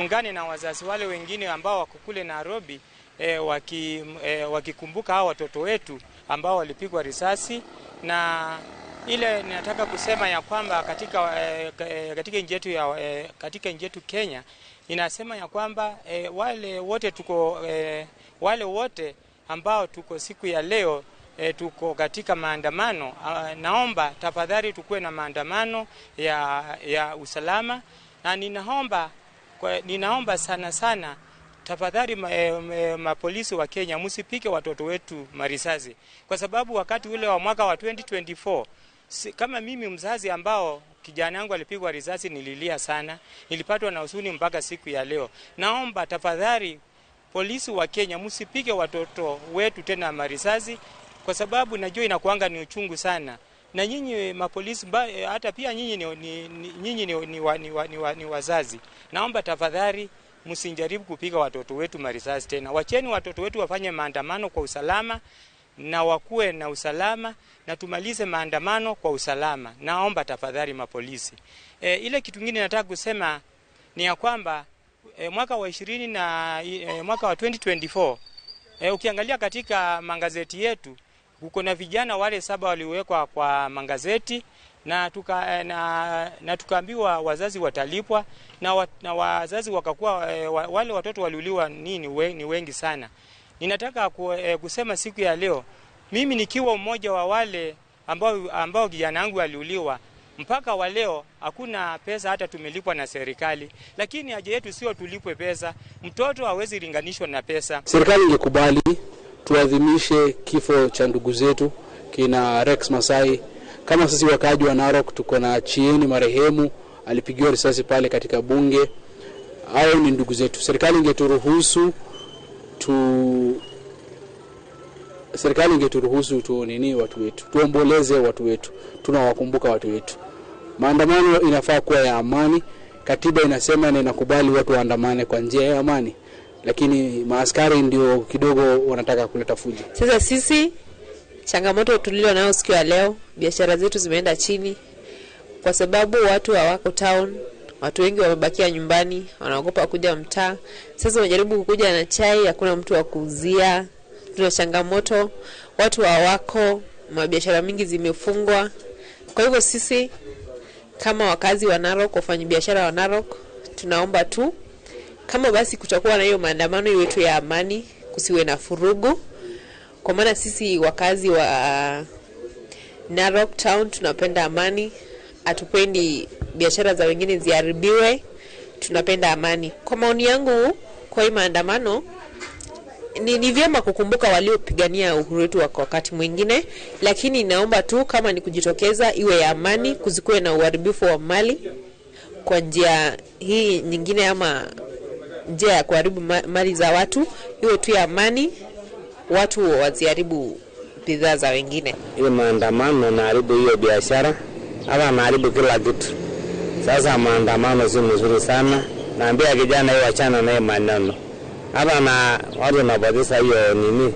Ungane na wazazi wale wengine ambao wako kule Nairobi, wakikumbuka hao watoto wetu ambao walipigwa risasi. Na ile ninataka kusema ya kwamba katika nchi yetu katika nchi yetu Kenya, inasema ya kwamba wale wote ambao tuko siku ya leo, tuko katika maandamano, naomba tafadhali tukuwe na maandamano ya usalama, na ninaomba sana sana tafadhali mapolisi wa Kenya, msipige watoto wetu marisasi, kwa sababu wakati ule wa mwaka wa 2024, kama mimi mzazi ambao kijana wangu alipigwa risasi, nililia sana, nilipatwa na huzuni mpaka siku ya leo. Naomba tafadhali polisi wa Kenya, msipige watoto wetu tena marisasi, kwa sababu najua inakuanga ni uchungu sana. Na nyinyi mapolisi, hata pia nyinyi ni wazazi. Naomba tafadhali msijaribu kupiga watoto wetu marisasi tena. Wacheni watoto wetu wafanye maandamano kwa usalama na wakuwe na usalama na tumalize maandamano kwa usalama. Naomba tafadhali mapolisi. Ile kitu kingine nataka kusema ni ya kwamba mwaka wa 2024, ukiangalia katika magazeti yetu, kuko na vijana wale 7 waliwekwa kwa magazeti na tukaambiwa wazazi watalipwa na wazazi wakakuwa, wale watoto waliuliwa ni wengi sana. Ninataka kusema siku ya leo, mimi nikiwa mmoja wa wale ambao kijana wangu aliuliwa, mpaka wa leo hakuna pesa hata tumelipwa na serikali, lakini haja yetu sio tulipwe pesa. Mtoto hawezi linganishwa na pesa. Serikali ingekubali tuadhimishe kifo cha ndugu zetu kina Rex Masai. Kama sisi wakaaji wa Narok tuko na Chieni marehemu alipigiwa risasi pale katika bunge. Hao ni ndugu zetu. Serikali ingeturuhusu tu nini watu wetu, tuomboleze watu wetu, tunawakumbuka watu wetu. Maandamano inafaa kuwa ya amani. Katiba inasema na inakubali watu waandamane kwa njia ya amani, lakini maaskari ndio kidogo wanataka kuleta fujo. Sasa sisi changamoto tulio nayo siku ya leo, biashara zetu zimeenda chini kwa sababu watu hawako town, watu wengi wamebakia nyumbani, wanaogopa kuja mtaa. Sasa wanajaribu kukuja na chai, hakuna mtu wa kuuzia. Tuna changamoto, watu hawako, mabiashara mingi zimefungwa. Kwa hivyo sisi kama wakazi wa Narok, wafanyabiashara wa Narok, tunaomba tu kama basi kutakuwa na hiyo maandamano, iwe tu ya amani, kusiwe na furugu, kwa maana sisi wakazi wa Narok town tunapenda amani, hatupendi biashara za wengine ziharibiwe, tunapenda amani. Kwa maoni yangu, kwa hii maandamano ni vyema kukumbuka waliopigania uhuru wetu kwa wakati mwingine, lakini naomba tu kama ni kujitokeza iwe ya amani, kusikuwe na uharibifu wa mali kwa njia hii nyingine ama njia ya kuharibu mali za watu, iwe tu ya amani, watu wasiharibu bidhaa za wengine. Ile maandamano naharibu hiyo biashara, ama naharibu kila kitu. Sasa maandamano si mzuri sana. Naambia kijana hiyo achana naye maneno. Hapa na watu wanapoteza hiyo nini.